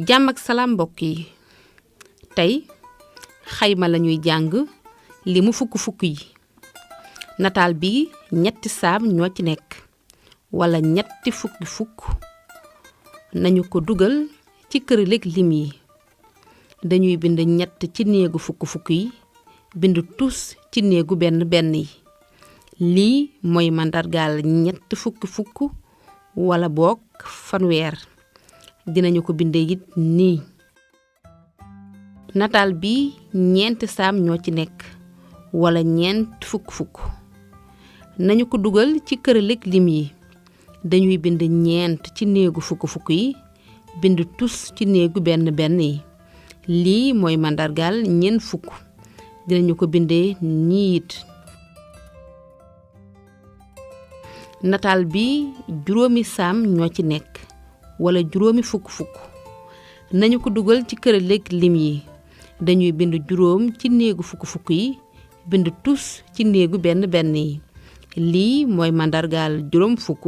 jàmm ak salaam mbokk yi tey xayma lañuy jàng limu fukk yi nataal bi ñetti saam ñoo ci nekk wala ñetti fukk nañu ko dugal ci kërileg lim yi dañuy bind ñett ci néegu fukk yi bind tus ci néegu benn yi lii mooy mandargaal ñett fukk wala boog fanweer dinañu ko bindee it nii nataal bi ñeenti saam ñoo ci nekk wala ñeent fukk nañu ko dugal ci kërileg lim yi dañuy bind ñeent ci néegu fukk yi bind tus ci néegu benn yi lii mooy mandargaal ñeent fukk dinañu ko bindee nii it nataal bi juróomi saam ñoo ci nekk wala juróomi fukk nañu ko dugal ci kërileg lim yi dañuy bind juróom ci néegu fukk yi bind tus ci néegu benn yi lii mooy mandargaal juróom fukk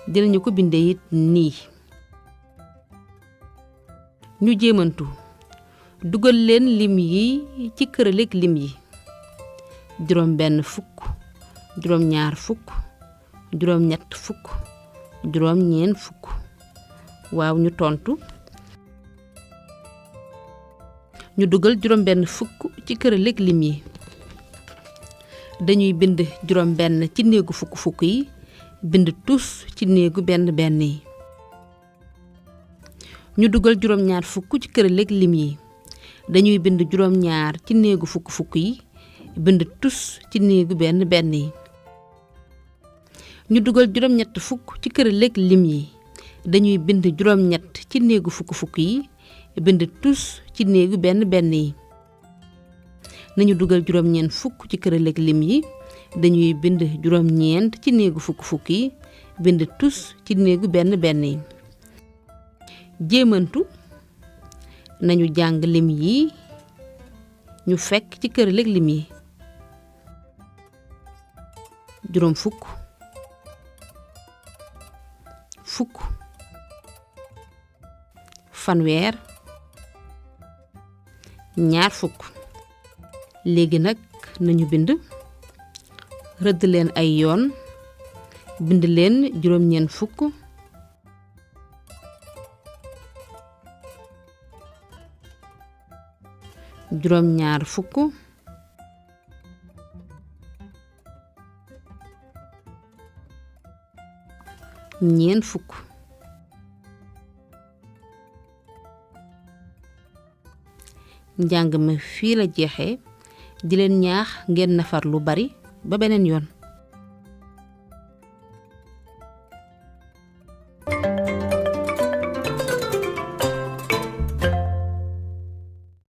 dinañu ko bindee it nii ñu jéemantu dugal leen lim yi ci kërileg lim yi juróom benn fukk juróom ñaar fukk juróom ñett fukk juróom ñeent fukk waaw ñu tontu ñu dugal juróom benn fukk ci kërileg lim yi dañuy bind juróom benn ci néegu fukk yi bind tus ci néegu benn yi ñu dugal juróom ñaar fukk ci kërileg lim yi dañuy bind juróom ñaar ci néegu fukk yi bind tus ci néegu benn yi ñu dugal juróom ñett fukk ci kërileg lim yi dañuy bind juróom ñett ci néegu fukk yi bind tus ci néegu benn yi nañu dugal juróom ñeent fukk ci kërileg lim yi dañuy bind juróom ñeent ci néegu fukk yi bind tus ci néegu benn yi jéemantu nañu jàng lim yi ñu fekk ci kërileg lim yi juróom fukk fanweer ñaar fukk léegi nag nañu bind rëdd leen ay yoon bind leen juróom ñeent fukk juróom ñaar fukk ñeent fukk njàng mi fii la jeexee di leen ñaax ngeen nafar lu bari ba beneen yoon